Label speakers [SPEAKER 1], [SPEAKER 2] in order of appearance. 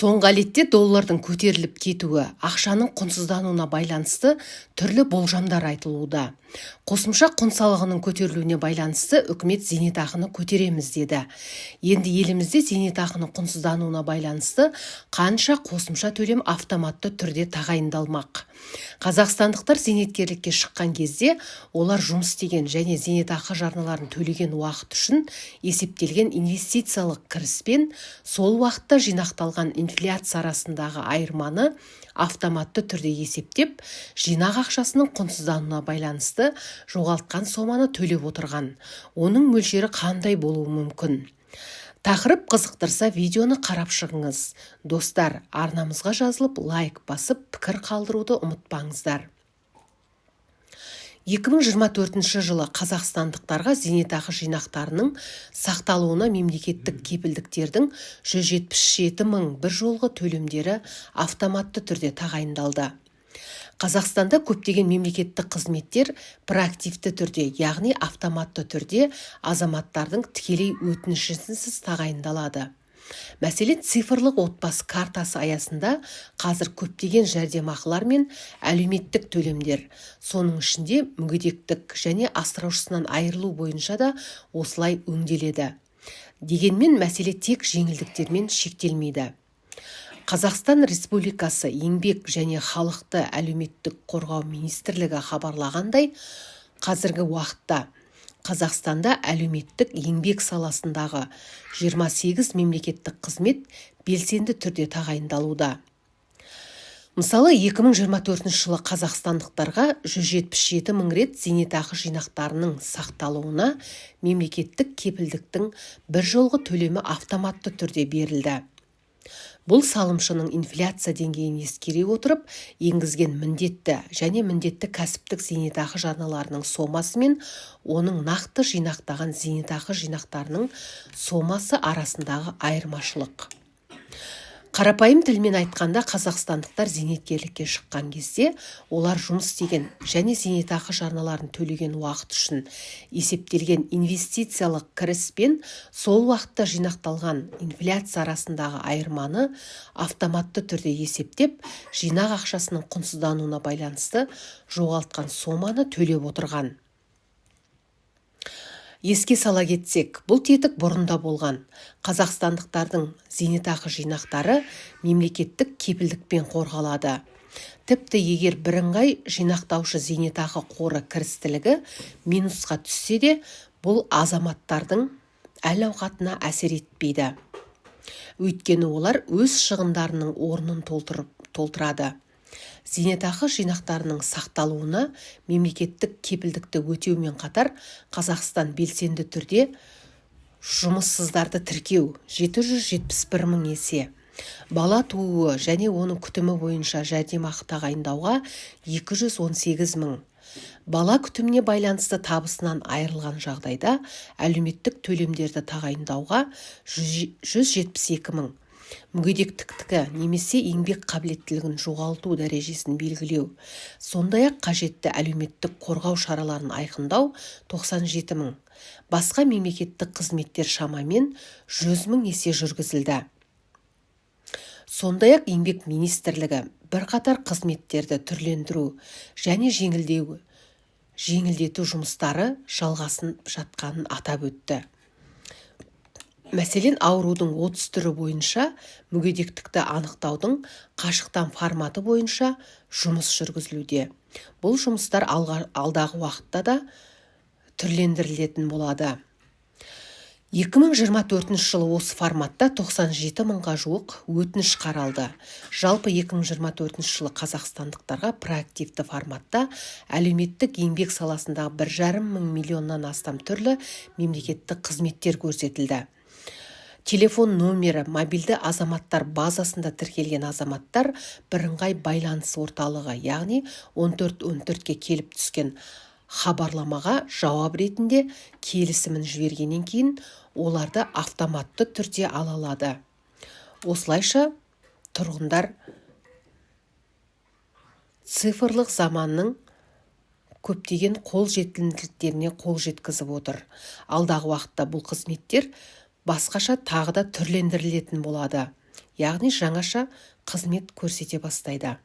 [SPEAKER 1] Соңғы әлетте доллардың көтеріліп кетуі, ақшаның құнсыздануына байланысты түрлі болжамдар айтылуда. Қосымша құн салығының көтерілуіне байланысты үкімет зейнетақыны көтереміз деді. Енді елімізде зейнетақының құнсыздануына байланысты қанша қосымша төлем автоматты түрде тағайындалмақ? Қазақстандықтар зейнеткерлікке шыққан кезде олар жұмыс істеген және зейнетақы жарналарын төлеген уақыт үшін есептелген инвестициялық кіріс пен сол уақытта жинақталған инфляция арасындағы айырманы автоматты түрде есептеп, жинақ ақшасының құнсыздануына байланысты жоғалтқан соманы төлеп отырған. Оның мөлшері қандай болуы мүмкін? Тақырып қызықтырса, видеоны қарап шығыңыз. Достар, арнамызға жазылып, лайк басып, пікір қалдыруды ұмытпаңыздар. 2024 жылы қазақстандықтарға зейнетақы жинақтарының сақталуына мемлекеттік кепілдіктердің 177 мың бір жолғы төлемдері автоматты түрде тағайындалды. Қазақстанда көптеген мемлекеттік қызметтер проактивті түрде, яғни автоматты түрде, азаматтардың тікелей өтінішінсіз тағайындалады. Мәселен, цифрлық отбасы картасы аясында қазір көптеген жәрдемақылар мен әлеуметтік төлемдер, соның ішінде мүгедектік және асыраушысынан айырылу бойынша да осылай өңделеді. Дегенмен мәселе тек жеңілдіктермен шектелмейді. Қазақстан Республикасы Еңбек және халықты әлеуметтік қорғау министрлігі хабарлағандай, қазіргі уақытта Қазақстанда әлеуметтік еңбек саласындағы 28 мемлекеттік қызмет белсенді түрде тағайындалуда. Мысалы, 2024 жылы қазақстандықтарға 177 мың рет зейнетақы жинақтарының сақталуына мемлекеттік кепілдіктің бір жолғы төлемі автоматты түрде берілді. Бұл салымшының инфляция деңгейін ескере отырып енгізген міндетті және міндетті кәсіптік зейнетақы жарналарының сомасы мен оның нақты жинақтаған зейнетақы жинақтарының сомасы арасындағы айырмашылық. Қарапайым тілмен айтқанда, қазақстандықтар зейнеткерлікке шыққан кезде олар жұмыс істеген және зейнетақы жарналарын төлеген уақыт үшін есептелген инвестициялық кіріс пен сол уақытта жинақталған инфляция арасындағы айырманы автоматты түрде есептеп, жинақ ақшасының құнсыздануына байланысты жоғалтқан соманы төлеп отырған. Еске сала кетсек, бұл тетік бұрын да болған. Қазақстандықтардың зейнетақы жинақтары мемлекеттік кепілдікпен қорғалады. Тіпті егер бірыңғай жинақтаушы зейнетақы қоры кірістілігі минусқа түссе де, бұл азаматтардың әл-ауқатына әсер етпейді. Өйткені олар өз шығындарының орнын толтырады. Зейнетақы жинақтарының сақталуына мемлекеттік кепілдікті өтеумен қатар, Қазақстан белсенді түрде жұмыссыздарды тіркеу 771 мың есе, бала тууы және оның күтімі бойынша жәрдемақы тағайындауға 218 мың, бала күтіміне байланысты табысынан айырылған жағдайда әлеуметтік төлемдерді тағайындауға 172 мың, мүгедектікті немесе еңбек қабілеттілігін жоғалту дәрежесін белгілеу, сондай-ақ қажетті әлеуметтік қорғау шараларын айқындау 97 мың, басқа мемлекеттік қызметтер шамамен 100 мың есе жүргізілді. Сондай-ақ Еңбек министрлігі бірқатар қызметтерді түрлендіру және жеңілдету жұмыстары жалғасып жатқанын атап өтті. Мәселен, аурудың 30 түрі бойынша мүгедектікті анықтаудың қашықтан форматы бойынша жұмыс жүргізілуде. Бұл жұмыстар алдағы уақытта да түрлендірілетін болады. 2024 жылы осы форматта 97 мыңға жуық өтініш қаралды. Жалпы 2024 жылы қазақстандықтарға проактивті форматта әлеуметтік еңбек саласындағы 1,5 мың миллионнан астам түрлі мемлекеттік қызметтер көрсетілді. Телефон номері мобильді азаматтар базасында тіркелген азаматтар бірыңғай байланыс орталығы, яғни 1414-ке келіп түскен хабарламаға жауап ретінде келісімін жібергеннен кейін оларды автоматты түрде ала алады. Осылайша тұрғындар цифрлық заманның көптеген қол жетімділіктеріне қол жеткізіп отыр. Алдағы уақытта бұл қызметтер басқаша тағы да түрлендірілетін болады. Яғни жаңаша қызмет көрсете бастайды.